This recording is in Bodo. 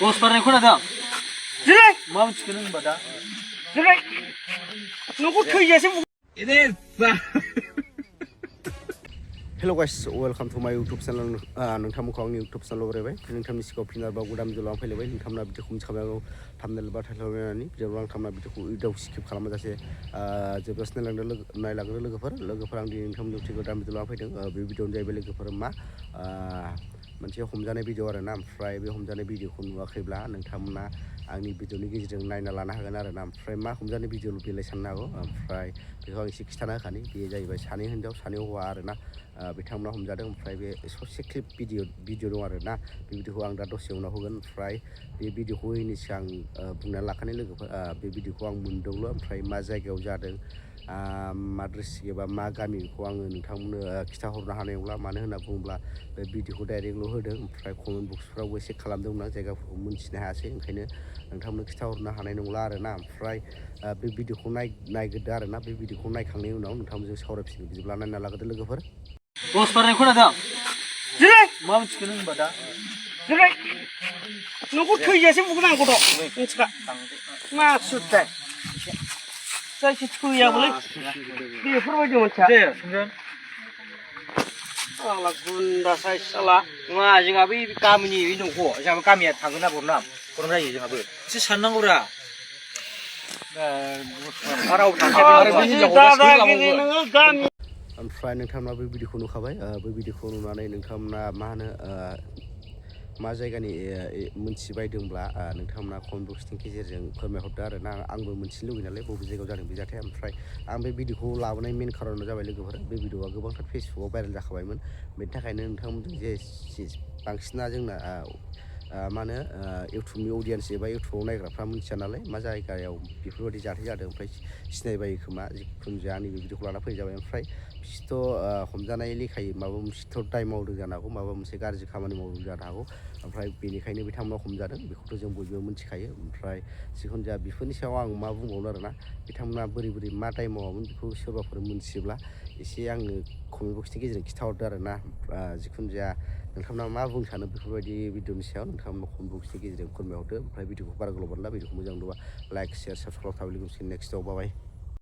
बस बारनाय खोनादों जिराय मा मोनथिगोन होनबा दा जिराय नोंखौ थैजासे Hello guys, welcome to my YouTube channel. नोंथांमोनखौ आंनि YouTube channel बरायबाय नोंथांनि सिगाङाव फिन आरोबाव गोदान भिडिअ लानानै फैलायबाय नोंथांमोना भिडिअखौ मिथिखाबाय थाम्बनेल बा टाइटेल नायनानै भिडिअआव नोंथांमोना भिडिअखौ उइदाव स्किप खालामाजासे जोबजासे नायलांदो लोगोफोर आं दिनै नोंथांमोननि गोदान भिडिअ लानानै फैदों बे भिडिअआनो जाहैबाय लोगोफोर मा मोनसे हमजानाय भिडिअ आरोना ओमफ्राय बे हमजानाय भिडिअखौ नुवाखैब्ला नोंथांमोना आंनि भिडिअनि गेजेरजों नायना लानो हागोन आरोना ओमफ्राय मा हमजानाय भिडिअ बेलाय साननो हागौ ओमफ्राय बेखौ आं एसे खिथाना होखानि बेयो जाहैबाय सानै हिनजाव सानै हौवा आरोना बिथांमोना हमजादों ओमफ्राय बे ससे क्लिप भिडिअ दं आरोना बे भिडिअखौ आं दा दसे उनाव होगोन ओमफ्राय बे भिडिअखौ होयैनि सिगां बुंनानै लाखानाय लोगोफोर बे भिडिअखौ आं मोनदोंल' ओमफ्राय मा जायगायाव जादों मा डिस्ट्रिक्ट एबा मा गामि बेखौ आङो नोंथांमोननो खिथाहरनो हानाय नंला मानो होनना बुङोब्ला बे भिडिअखौ डाइरेक्टल' होदों ओमफ्राय कमेन्ट बक्सफ्रावबो एसे खालामदोंमोन आं जायगाफोरखौ मोनथिनो हायासै ओंखायनो नोंथांमोननो खिथाहरनो हानाय नंला आरोना ओमफ्राय बे भिडिअखौ नायग्रोदो आरोना बे भिडिअखौ नायखांनायनि उनाव नोंथांमोनजों सावरायफिनगोन बिदिब्ला नायना लाग्रोदो लोगोफोर बस बारनाय खोनादों जिराय मा मोनथिगोन होनबा दा जिराय नोंखौ थैजासे बुगोन आं गथ' मिथिखा मा सुथाय जायखि थैयाबोलै बेफोरबायदि मानसिया दे सोंगोन साला गुन्दा साइज साला नङा जोंहा बै गामिनि दंख' जोंहाबो गामिया थांगोन ना बरनाम जायो जोंहाबो एसे साननांगौरा राव दादागिरि नोङो गामि ओमफ्राय नोंथांमोना बे भिडिअखौ नुखाबाय बे भिडिअखौ नुनानै नोंथांमोना मा होनो मा जायगानि मोनथिबायदोंब्ला नोंथांमोना कमेन्ट बक्सनि गेजेरजों फोरमायहरदो आरोना आंबो मोनथिनो लुगैयो नालाय बबे जायगायाव जादों बे जाथाया ओमफ्राय आं बे भिडिअखौ लाबोनाय मेन खार'ना जाबाय लोगोफोर बे भिडिअआ गोबांथार फेसबुकआव भाइरेल जाखाबायमोन बेनि थाखायनो नोंथांमोनजों जे बांसिना जोंना मा होनो इउटुबनि अडियेन्स एबा इउटुबाव नायग्राफ्रा मिथिया नालाय मा जायगायाव बेफोरबायदि जाथाय जादों ओमफ्राय सिनायबायो खोमा जिखुनु जाया आंनि बे भिडिअखौ लाना फैनाय जाबाय ओमफ्राय बिसोरथ' हमजानाय लेखायै माबा मोनसेथ' दाय मावदों जानो हागौ माबा मोनसे गाज्रि खामानि मावदों जानो हागौ ओमफ्राय बेनिखायनो बिथांमोना हमजादों बेखौथ' जों बयबो मिथिखायो ओमफ्राय जिखुनु जाया बेफोरनि सायाव आं मा बुंबावनो आरोना बिथांमोना बोरै मा दाय मावामोन बेखौ सोरबाफोर मोनथियोब्ला एसे आंनो कमेन्ट बक्सनि गेजेरजों खिथाहरदो आरोना जिखुनु जाया नोंथांमोना मा बुंनो सानो बेफोरबायदि भिडिअनि सायाव नोंथांमोना कमेन्ट बक्सनि गेजेरजों फोरमायहरदो ओमफ्राय भिडिअखौ बारा गोलाव मोनला भिडिअखौ मोजां नुबा लाइक शेयार साबसक्राइब थाबाय लोगोसे नेक्स्टआव बाय